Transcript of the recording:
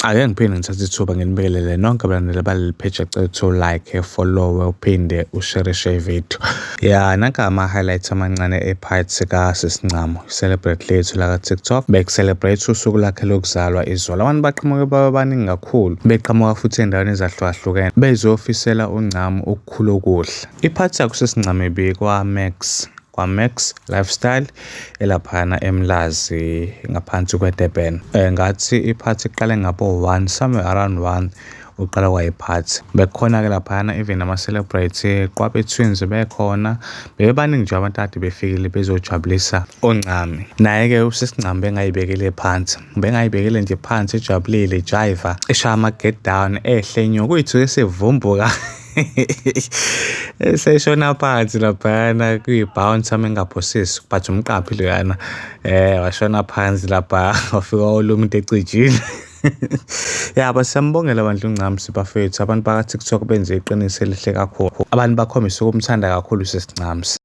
Ake ngiphinde ngithathe ithuba nginibingelele nonke abalandeli baleli page cethu like, follow uphinde usherishe ividiyo. Ya nanka ama-highlights amancane e-part kaSisincamo, celebrate lethu la ka-TikTok. Bekucelebrate usuku lakhe lokuzalwa izolo. Abantu baqhamuke babe baningi kakhulu, beqhamuka futhi ey'ndaweni ezahlukahlukene bezofisela uNcamo ukukhula okuhle. I-part yakuSisincamo ibikwa-Max kwaMax Lifestyle elaphayana eMlazi ngaphansi kweDurban. Ngathi iphathi iqale ngabo-1, somewhere around 1 uqala kwayiphathi. Bekukhona-ke laphayana even ama-celebrate, Qwabe Twins bekhona, bebebaningi nje abantu kade befikile bezojabulisa uNcami. Naye-ke uSisiNcami bengayibekele phansi, bengayibekele nje phansi ejabulile, ejayiva, eshaya ama-get down, ehle enyuka, kuyithuke esivumbuka eseshona phansi laphayana kwi-bounce uma engaphosisi but umqaphi loyana washona phansi lapha wafika oluma into ecijile. Ya siyambongela bandla uNcamsi bafethu, abantu baka-TikTok benze iqiniso elihle kakhulu. Abantu bakhombise ukumthanda kakhulu uSisi Ncamsi.